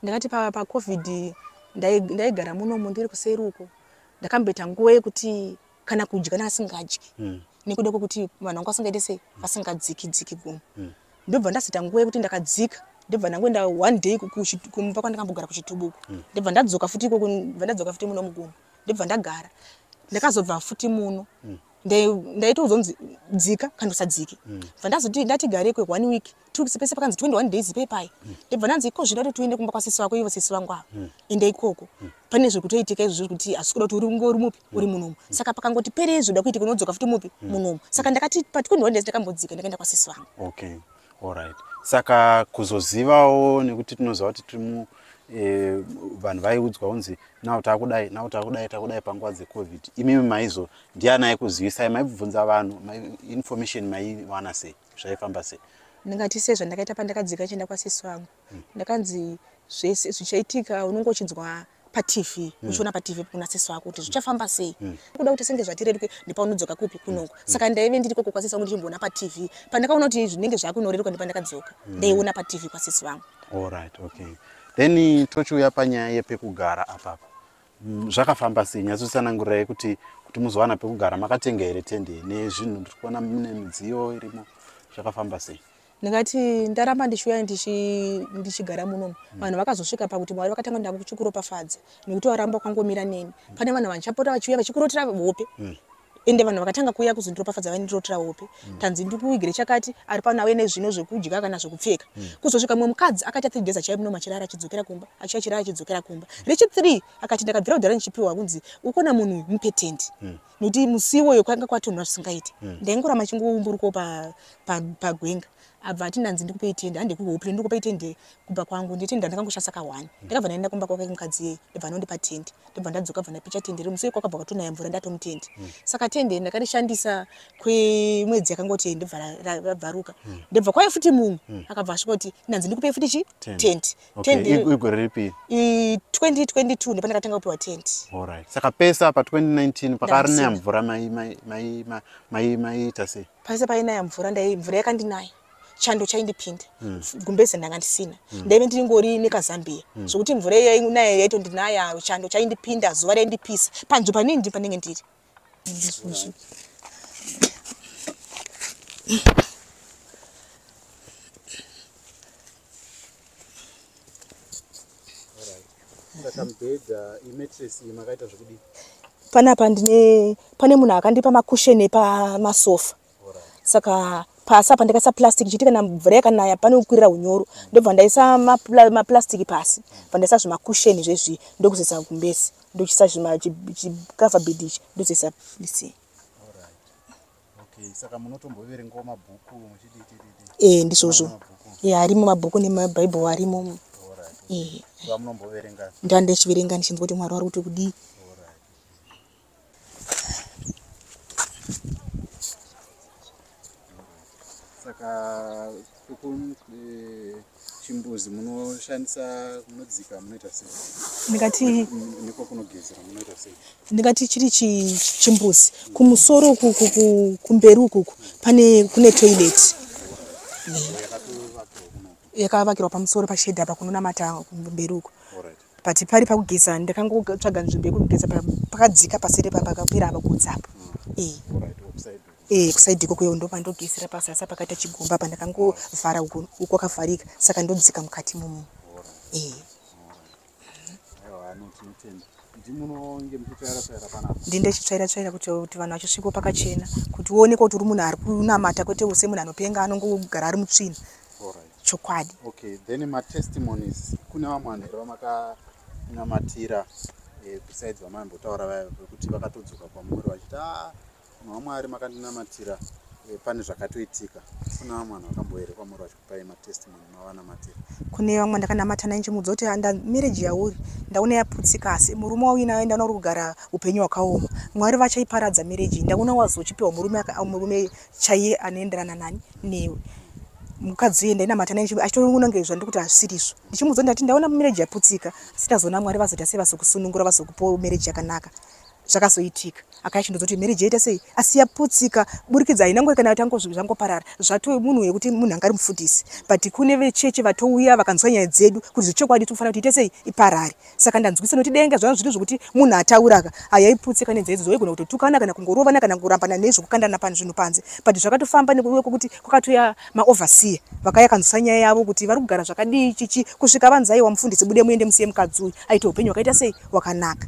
Ndakati paCovid ndaigara munomu ndiri kuseri uko. Ndakamboita nguva yekuti kana kudya ndasingadyi. Nekuda kwekuti vanhu vanga vasingaite sei, vasingadziki dziki gomo. Ndobva ndazoita nguva yekuti ndakadzika, ndobva ndangoenda one day kumba kwandakambogara kuChitubu uko. Ndobva ndadzoka futi ikoko, ndobva ndadzoka futi muno mugomo. Ndobva ndagara. Ndakazobva futi muno. Ndaitozonzi dzika kana usadzike. Bva ndazoti ndati garei kwe 1 week, 2 weeks, pese pakanzi 21 days pepai. Ndobva ndanzi iko zvino kuti uende kumba kwasisi vako, ivo sisi vangu ava. Ende ikoko. Pane zviri kutoitika izvo zviri kuti asi kuda kuti uri ungori mupi, uri munomu. Saka pakangoti perei zvoda kuitika unodzoka futi mupi, munomu. Saka ndakati pa 21 days ndakambodzika ndakaenda kwasisi vangu. Okay. Alright. Saka kuzozivawo nekuti tinoziva kuti tiri mu vanhu vaiudzwa kunzi now takudai, now takudai, takudai panguva dzeCovid. Imimi maizo ndiani aikuzivisai, maibvunza vanhu, information maiwana sei, zvaifamba sei? Ndingati sezvandakaita pandakadzika chienda kwasisi vangu. Ndakanzi zvese zvichaitika unonge uchinzwa paTV, uchiona paTV kuna sisi vako kuti zvichafamba sei. Kuda kuti senge zvatireruke nepaunodzoka kupi kunoko. Saka ndaive ndiri koko kwasisi vangu ndichimboona paTV. Pandakaona kuti zvinenge zvakunoreruka ndepandakadzoka. Ndaiona paTV kwasisi vangu. Alright, okay. Then tochiuya panyaya yepekugara apapa. Zvakafamba sei? Nyatsotsanangurirai kuti muzowana pekugara makatenga here tende nezvinhu, ndiri kuona mune midziyo irimo, zvakafamba sei? Ndingati ndaramba ndichiuya ndichigara munomu. Vanhu vakazosvika pakuti Mwari vakatanga ndava kuchikuropafadza nekuti varamba kwangomira neni. Pane vanhu vachapota vachiuya vachikurotera hope. Ende vanhu vakatanga kuuya kuzondiropafadza vaindirotera hope. Tanzi ndikuigire chakati, ari pano auye nezvino zvekudya kana zvekupfeka. Kuzosvika mumwe mukadzi akaita 3 days achiuya munomu achirara achidzokera kumba, achiuya achirara achidzokera kumba. Rechi 3 akati ndakabvira kudhara ndichipiwa kunzi ukona munhu mupe tende. Nekuti musi iwoyo kwanga kwatonhora zvisingaiti. Ndaingoramba ndichingoumburukawo pagwenga. Abva ati ndanzi ndikupei tende, hande kuhope ndikupei tende kumba kwangu. Nditi ndakangoshandisa ka 1. Ndakabva ndaenda kumba kwake mukadzi iyeye, ndobva anondipa tende. Ndobva ndadzoka bva ndapicha tende remusi kwakabva kwatonaya mvura ndatomutende. Saka tende ndakarishandisa kwemwedzi yakangoti ndobva rabvaruka. Ndobva kwauya futi mumwe akabva asvika kuti ndanzi ndikupei futi chi? Tende. Okay, Tende igore ripi? 2022 ndipo ndakatanga kupiwa tende. Alright. Saka pese apa 2019 pakarinaya Ndakasina. mvura maiita sei? Pese painaya mvura, mvura yakandinaya. Chando chaindipinda. Gumbeze ndanga ndisina. Ndaive ndingori nekazambia. Zvokuti mvura yainaya yaitondinaya, chando chaindipinda, zuva raindipisa. Panzvimbo panini ndipo pandinenge ndiri. Ndizvozvo. Saka mubhedha, imattress iyi makaita zvekudii? Panapa pane munhu akandipa makusheni epamasofa. Saka pasi apa ndakaisa plastic chiti kana mvura yakanaya pane kukwirira unyoro. Ndobva ndaisa maplastic pasi. Ndobva ndaisa zvimakusheni zvezvi ndokuzoisa gumbezi. Ndochisa chikavha bed ichi ndozoisa lisi. Okay, saka munotomboverengawo mabhuku muchidii? Ndizvozvo. Arimo mabhuku nemabhaibheri arimo. Alright. Vamunomboverenga? Ndandichiverenga ndichinzwa kuti Mwari vari kuti kudii. Saka chimbuzi munoshandisa, munodzika munoita sei? Ndingati Ndiko kunogezera munoita sei? Ndingati chiri chimbuzi kumusoro kumberi uku kune toilet. Yakavakirwa pamusoro pashedhi apa kunonamata kumberi uku. But pari pakugeza ndakangotsvaga nzvimbo yekugeza pakadzika paseri pakapera apa kutsi apa. Kusaidhi ikoko ndo pandogezera pazasi apa pakaita chigomba apa ndakangovhara uku kwakavharika saka ndodzika mukati imomo. Ndini ndichitsvaira tsvaira kuti vanhu vachisvika pakachena kuti uonekwe kuti uri munhu ari kunamata kwete semunhu anopenga anongogara ari mutsvina. Chokwadi. Okay, then matestimonies kune vamwe vanhu here vamakanamatira besides vamambotaura vaya vekuti vakatodzoka kwamuri vachiti munhu waMwari makandinamatira pane zvakatoitika. Kune vamwe vanhu vakamboere kwamuri vachikupai matestimony mavanamatira? Kune vamwe ndakanamata naye ndichimuudza kuti marriage yauri ndaona yaputsika asi murume wauinaye ndaona uri kugara upenyu hwakaoma. Mwari vachaiparadza marriage iyi. Ndaona wazochipiwa murume chaiye anoenderana nani newe. Mukadzi uye ndainamata naye achitoona kunge zvandiri kuti hazvisirizvo. Ndichimuudza ndati ndaona marriage yaputsika asi ndazoona Mwari vazoita sei vazokusunungura vazokupawo marriage yakanaka. Zvakazoitika akachindoza kuti marriage yaita sei asi yaputsika burikidza haina nguva kana tango zvangoparara zvatove munhu wekuti munhu anga ari mufundisi but kune vechechi vatouya vakanzwa nyaya dzedu kuti zvechokwadi tinofanira kuti ite sei iparare. Saka ndanzwisa nokuti denga zvanga zviri zvokuti munhu atauraka hayaiputsika nenzira idzodzo waigona kutotukana kana kungorovana kana kurambana nezvokukandana zvinhu panze but zvakatofamba nekuve kwokuti kwakatouya maoverseer vakauya kanzwisa nyaya yavo kuti vari kugara zvakadii chichi kusvika vanzi aiwa mufundisi bude muende musiye mukadzi uyu aite upenyu hwakaita sei hwakanaka.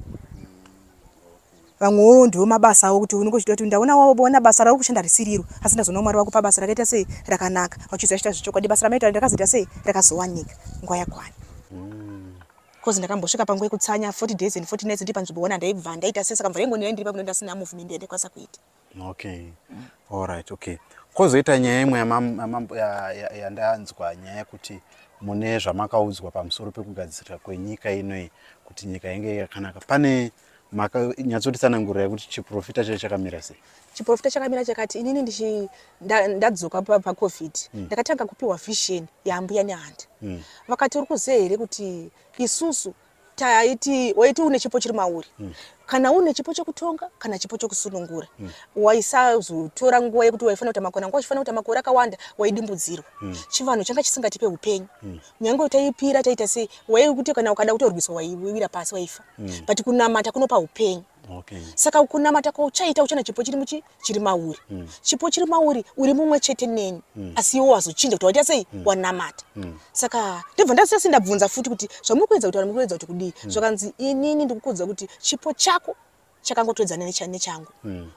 Vamwewo ndiwo mabasa avo kuti unenge uchida kuti ndaona waona basa ravo kushanda risiriro asi ndazoona Mwari vakupa basa rakaita sei rakanaka vachiziva chita zvechokwadi basa ramaita ndakazoita sei rakazowanika nguva yakwana. Cause ndakambosvika panguva yekutsanya 40 days and 40 nights ndiri panzvimbo one handaibva ndaita sei saka mvura yaingonira ndiri pakuno ndasina movement yandaikwanisa kuita. Okay, alright, okay. Kozoita nyaya imwe yandanzwa nyaya yekuti mune zvamakaudzwa pamusoro pekugadzirira kwenyika inoyi kuti nyika inge yakanaka. Pane nyatsotitsanangurira kuti chiprofita chacho chakamira sei? Chiprofita chakamira chakati inini ndadzoka paCovid ndakatanga kupiwa vision yaambuya Nehanda. Vakati uri kuziva here kuti isusu taiti waiti une chipo chiri mauri kana une chipo chekutonga kana chipo chekusunungura waisazotora nguva yekuti waifanira kuita makore nguva uchifanira kuita makore akawanda waidimbudzirwa. Chivanhu changa chisingatipe upenyu nyange taipira taita sei waikuti kana ukada kutorwiswa waiwira pasi waifa but kunamata kunopa upenyu. Saka kunamata kwauchaita uchana chipo chiri muchi chiri mauri. Chipo chiri mauri uri mumwe chete neni asi iwe wazochinja kuti waita sei wanamata. Saka ndobva ndasasi ndabvunza futi kuti zvamuri kuedza kutaura muri kuedza kuti kudii zvakanzi inini ndikukuudza kuti chipo chako chakangotodzana nechangu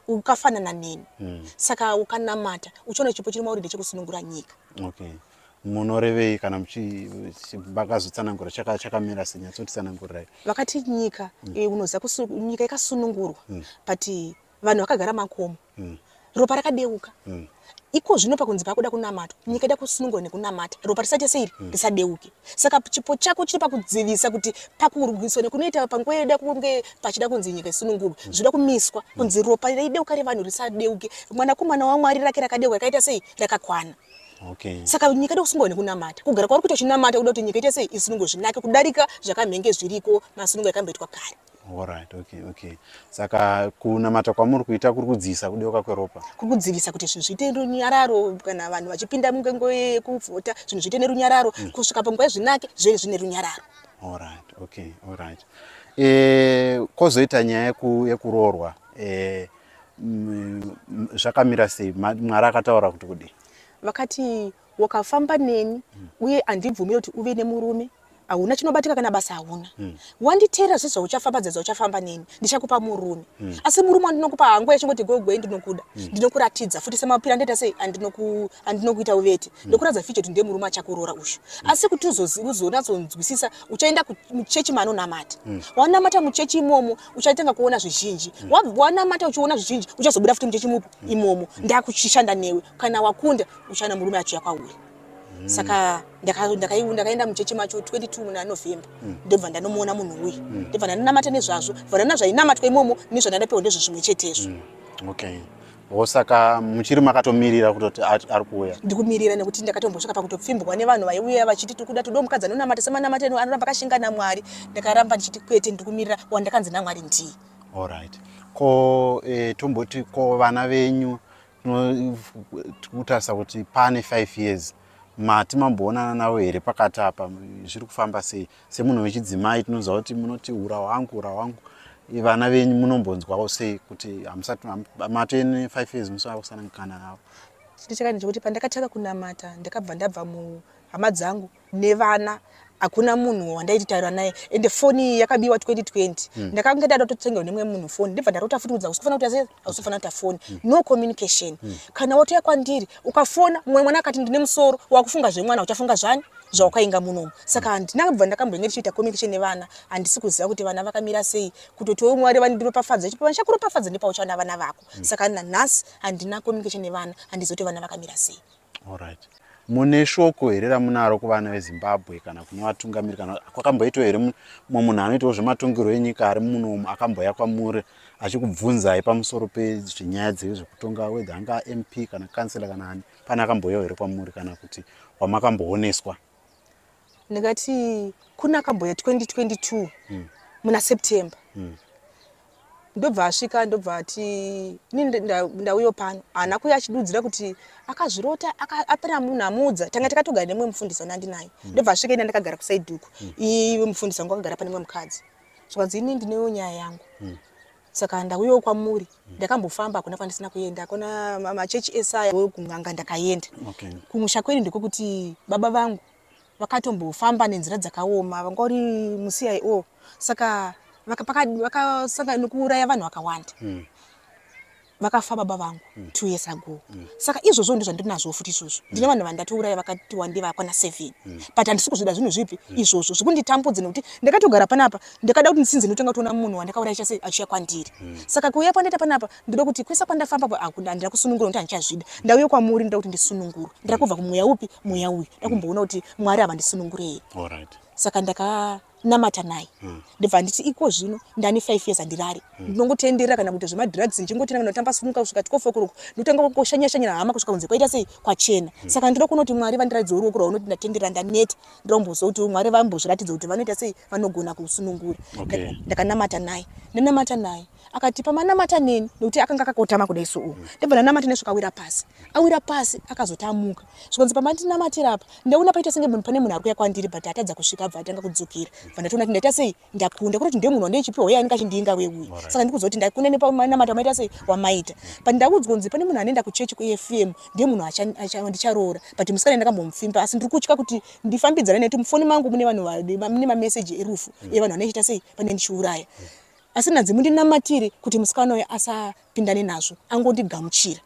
ukafanana neni. Saka ukanamata uchiona chipo chiri mauri ndechekusunungura nyika. Okay. Munorevei kana vakazotsanangura chakamira sei nyatsotitsanangurirai? Vakati nyika unoziva nyika yakasunungurwa but vanhu vakagara makomo ropa rakadeuka. Iko zvino pakunzi pakuda kunamatwa nyika ida kusunungurwa nekunamata ropa risaite sei risadeuke. Saka chipo chako chiri pakudzivisa kuti pakurwiswa nekunoita panguva yoda kunge pachida kunzi nyika isunungurwe zvoda kumiswa kunzi ropa raideuka revanhu risadeuke. Mwanakomana waMwari rake rakadeuka rakaita sei rakakwana. Okay. Saka nyika ida kusungwa nekunamata kugara kwauri kuita uchinamata kuda kuti nyika ite sei isunungurwe zvinake kudarika zvakamhenge zviriko masunungo yakamboitwa kare. Alright, okay, okay. Saka kunamata kwamuri kuita kuri kudzivisa kudeuka kweropa? Kuri kudzivisa kuti zvinhu zviite runyararo kana vanhu vachipinda munguva yekuvhota zvinhu zviite nerunyararo kusvika panguva yezvinake zvinenge zvine runyararo. Alright, okay, alright. Kozoita nyaya yekuroorwa zvakamira sei? Mwari akataura kuti kudii? Vakati wakafamba neni uye handibvumiri kuti uve nemurume hauna chinobatika kana basa hauna. Wanditeera zvese zvauchafamba dzauchafamba neni ndichakupa murume. Asi murume wandinokupa hangu yachingoti gogwe ndinokuda. Ndinokuratidza futi semapira andoita sei andinokuita uvete. Ndokuratidza future kuti ndiye murume achakuroora uyu. Asi kuti uzonatsonzwisisa uchaenda muchechi maanonamata. Wanamata muchechi imomo uchatanga kuona zvizhinji. Wanamata uchiona zvizhinji uchazobuda futi muchechi mupi imomo. Ndakuchishanda newe kana wakunda uchaona murume achiuya kwauri. Saka ndakaenda muchechi macho 22 muna November ndobva ndanomuona munhu uyu ndobva ndanamata nezvazvo bva ndana zvainamatwa imomo nezvandandapiwa ndezvo zvimwe chetezvo. Okay. Saka muchiri makatomirira kutoti ari kuuya? Ndikumirira nekuti ndakatombosvika pakutopfimbwa nevanhu vaiuya vachiti tikuda toda mukadzi anonamata semanamata anoramba akashinga naMwari. Ndakaramba ndichiti kwete ndikumirira wandakanzi naMwari ndiye. Alright. Ko tomboti ko vana venyu tikutarisa kuti pane 5 years mati mamboonana navo here pakati apa zviri kufamba sei? Semunhu wechidzimai tinoziva kuti munoti ura wangu ura wangu. Vana venyu munombonzwawo sei kuti hamusati matene 5 years musava kusangana navo? Chiti chakati chekuti pandakatanga kunamata ndakabva ndabva muhama dzangu nevana hakuna munhu wandaiti taura naye ende foni yakabiwa 2020 ndakanga ndada kutotengerwa nemumwe munhu foni ndibva ndarota futi kudza usikufanira kuita sei hausifanira kuita foni no communication. Kana watouya kwandiri ukafona mumwe mwana akati ndine musoro wakufunga zvemwana uchafunga zvani zvawakainga munomu. Saka handina kubva ndakambonge ndichiita communication nevana handisi kuziva kuti vana vakamira sei kutotiwo Mwari vandiropafadza chipo vandichakuropafadza ndipauchaona vana vako. Saka nanhasi handina communication nevana handizivi kuti vana vakamira sei. Alright. Mune shoko here ramunaro kuvana veZimbabwe kana kune vatungamiri kana kwakamboitawo here mumwe munhu anoitawo zvematongero enyika ari munomu akambouya kwamuri achikubvunzai pamusoro pezvenyaya dzezvekutonga whether anga MP kana kansela kana ani pane akambouyawo here kwamuri kana kuti wamakambowoneswa? Ndingati kuna akambouya 2022 muna September. Ndobva asvika, ndobva ati, "Ini ndauyo pano." Haana kuuya achidudzira kuti akazvirota, apana munhu amuudza. Tanga takatogara nemumwe mufundisi wandinaye. Ndobva asvika, ina ndakagara kuside uku, iye mufundisi wangu akagara pane mumwe mukadzi. Zvikanzi, "Ini ndinewo nyaya yangu, saka ndauyawo kwamuri. Ndakambofamba, hakuna kwandisina kuenda, hakuna machechi esaya, kun'anga ndakaenda." Kumusha kwedu ndikokuti baba vangu vakatombofamba nenzira dzakaoma, vanga uri muCIO, saka vakasangana nekuuraya vanhu vakawanda. Vakafa baba vangu 2 years ago. Saka izvozvo ndo zvandinazvo futi izvozvo. Ndine vanhu vandatouraya vakati wandei, vakwana 7, but handisi kuzvida zvinhu zvipi izvozvo zvikunditambudza, nekuti ndakatogara panapa, ndakada kuti ndisinze, ndotanga kutoona munhu wandakauraya chase achiuya kwandiri. Saka kuuya kwandaita panapa, ndoda kuti kwese kwandafamba handina kusunungura, nekuti handichazvida. Ndauya kwamuri, ndoda kuti ndisunungurwe. Ndira kubva kumweya upi? Mweya uyu. Nda kumboona kuti Mwari havandisunungurei. Saka ndakanamata naye, ndobva nditi, "Iko zvino ndani 5 years handirari, ndinongotenderera kana kuita zvemadrugs, ndichingotenda kana kutamba snooker kusvika 12 o'clock, ndotanga kushanya-shanyira hama kusvika kunze kwaita sei, kwachena. Saka ndoda kuona kuti Mwari vandiratidze ruoko rwaunoti ndatendera, ndaneta. Ndombozwa kuti Mwari vambozviratidza kuti vanoita sei, vanogona kusunungura." Ndakanamata naye, ndanamata naye, akati pamanamata neni, nekuti akanga akakotama kudai so, ndobva ndanamata naye svika awira pasi. Awira pasi, akazoti amuka, zvikanzi, "Pamandinamatira apa, ndaona paita senge munhu, pane munhu ari kuuya kwandiri, but atadza kusvika, abva atanga kudzokera. Bva ndatoona kuti ndaita sei, ndakunda, kuti ndiye munhu wandaichipiwa uye anenge achindinga weuyu. Saka ndikuziva kuti ndakunda nepamanamata wamaita sei, wamaita." But ndaudzwa kunzi pane munhu anoenda kuchechi kuFM, ndiye munhu ndicharoora, but musikana ndakambomufimba, asi ndiri kutya kuti ndifambidzane, nekuti mufoni mangu mune vanhu mune mameseji erufu evanhu vanoita sei, pane ndichiuraya. Asi ndanzi mundinamatire kuti musikana uyu asapindane nazvo, angondigamuchira,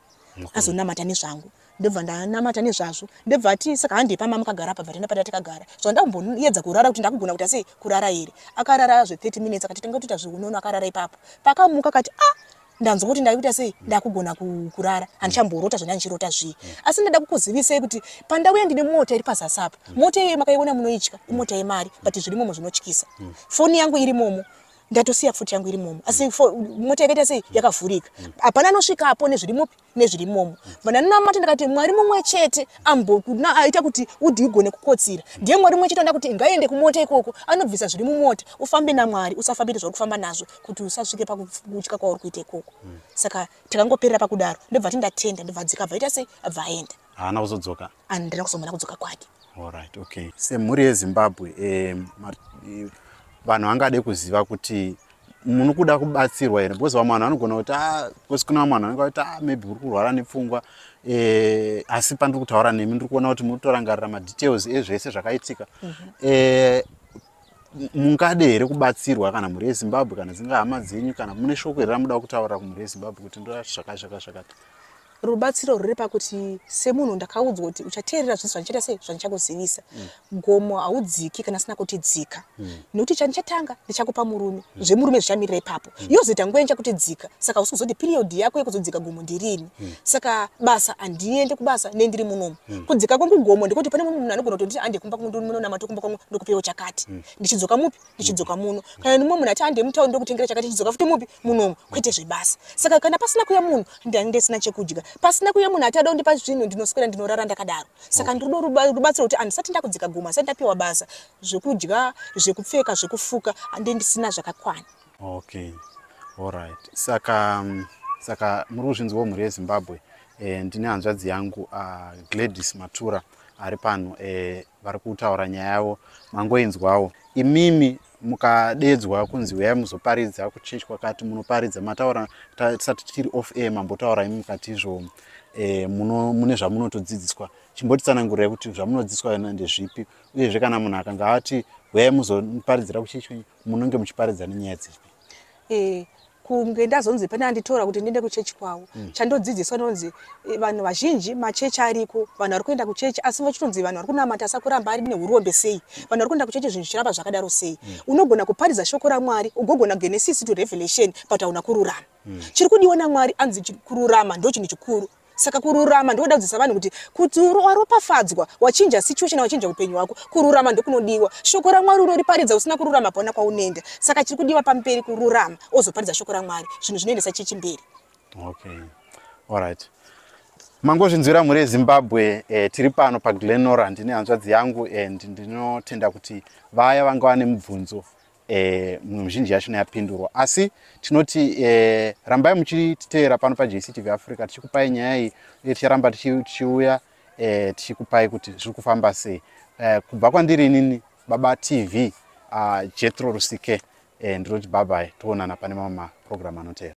azonamata nezvangu." Ndobva ndanamata nezvazvo, ndobva ati, "Saka handei pama makagara apa." Bva taenda pada takagara. Zvandamboedza kurara kuti ndakugona kuita sei, kurara here. Akarara zve30 minutes, akati tanga kutoita zviunono. Akarara ipapo. Pakamuka akati, "Ah, ndanzwa kuti ndakuita sei, ndakugona kurara, handichamborota zvandanga zvii. Asi ndada kukuzivisei kuti pandauya ndine mota iri pazasi apa. Mota iyoyo makaiona munoitya, imota yemari, but zviri momo zvinotyisa. Foni yangu iri momo, ndatosiya pfuti yangu iri momo, asi mota yakaita sei, yakavhurika, hapana anosvikapo nezviri mupi, nezviri momo." Vananamata, ndakati, "Mwari mumwe chete aita kuti udhi igone kukotsira, ndiye Mwari mumwe chete anoda kuti ngaende kumota ikoko, anobvisa zviri mumota. Ufambe naMwari, usafambire zvauri kufamba nazvo, kuti usasvike pakutya kwauri kuita ikoko." Saka takangoperera pakudaro. Ndobva ti, "Ndatenda." Ndobva dzika, bva ita sei, abva aenda. Haana kuzodzoka? Handina kuzomona kudzoka kwake. Alright, okay. Semhuri yeZimbabwe, vanhu vangade kuziva kuti muri kuda kubatsirwa here, because vamwe vanhu vanogona kuti, ah, because kuna vamwe vanhu vanenge vati, "Ah, maybe uri kurwara nepfungwa." Asi pandiri kutaura nemi, ndiri kuona kuti muri kutorangarira madetails ezvese zvakaitika. Mungade here kubatsirwa, kana mhuri yeZimbabwe, kana dzinga hama dzenyu, kana mune shoko here ramuda kutaura kumhuri yeZimbabwe kuti ndo zvakati zvakati zvakati? Rubatsiro ruri pakuti semunhu ndakaudzwa kuti uchateerera zvese zvandichaita sei, zvandichakuzivisa. Gomo haudziki kana asina kuti dzika, nekuti chandichatanga ndichakupa murume, zvemurume zvichamirira ipapo, yozoita nguva yandichakuti dzika. Saka usi kuzoti period yako yekuzodzika gomo ndirini. Saka basa, handiende kubasa nendiri munomu. Kudzika kwangu gomo ndekuti pane mumwe munhu anogona kutonditi, "Hande kumba kwangu, munonamata kumba kwangu, ndokupewo chakati," ndichidzoka mupi, ndichidzoka muno. Kana nemumwe munhu ati, "Hande mutauni, ndokutengera chakati," ndichidzoka futi mupi, munomu, kwete zvebasa. Saka kana pasina kuya munhu, ndandisina chekudya. Pasina kuya munhu ati ada kundipa zvinhu, ndinoswera ndinorara ndakadaro. Saka ndinoda rubatsiro kuti handisati ndakudzika gomo, handisati ndapiwa basa, zvekudya, zvekupfeka, zvekufuka, hande ndisina zvakakwana. Okay, alright. Saka muri kuzvinzwawo, mhuri yeZimbabwe. Ndine hanzvadzi yangu, Gladys Matura, ari pano. Vari kutaura nyaya yavo, mangoinzwawo imimi. Mukadedzwa kunzi uyai muzoparidza kuchechi kwakati, munoparidza? Mataura tisati tiri off air, mambotaura imi mukati izvo mune zvamunotodzidziswa. Chimbotitsanangurirai kuti zvamunodzidziswa ndezvipi, uyezve kana munhu akanga ati uyai muzoparidzira kuchechi kwenyu, munonge muchiparidza nenyaya dzipi? Kunge ndazonzi pane anditora kuti ndiende kuchechi kwavo, chandodzidziswa nonzi, vanhu vazhinji machechi ariko, vanhu vari kuenda kuchechi, asi vachitonzi vanhu vari kunamata asi kuramba ari neurombe sei? Vanhu vari kuenda kuchechi, zvinhu zvichiramba zvakadaro sei? Unogona kuparidza shoko raMwari, ugogona Genesis to Revelation, but hauna kururama. Chiri kudiwa naMwari anzi kururama ndo chinhu chikuru. Saka kururama ndokuda kudzidzisa vanhu kuti waropafadzwa, wachinja situation, wachinja upenyu hwako, kururama ndokunodiwa. Shoko raMwari unoriparidza usina kururama, paona kwaunoenda. Saka chiri kudiwa pamberi kururama, ozoparidza shoko raMwari, zvinhu zvinoendesa chechi mberi. Okay, alright, mangozvinzwira, mhuri yeZimbabwe. Tiri pano paGlenora, ndine hanzvadzi yangu, and ndinotenda kuti vaya vanga vane mubvunzo. Mimwe mizhinji yachona yapindurwa, asi tinoti rambai muchititeera pano paJCTV Africa tichikupai nyaya iyi, uye ticharamba tichiuya tichikupai kuti zviri kufamba sei. Kubva kwandiri inini Baba TV, Jethro Rusike, ndinoti bye bye, toonana pane mamwe maprogram anoteera.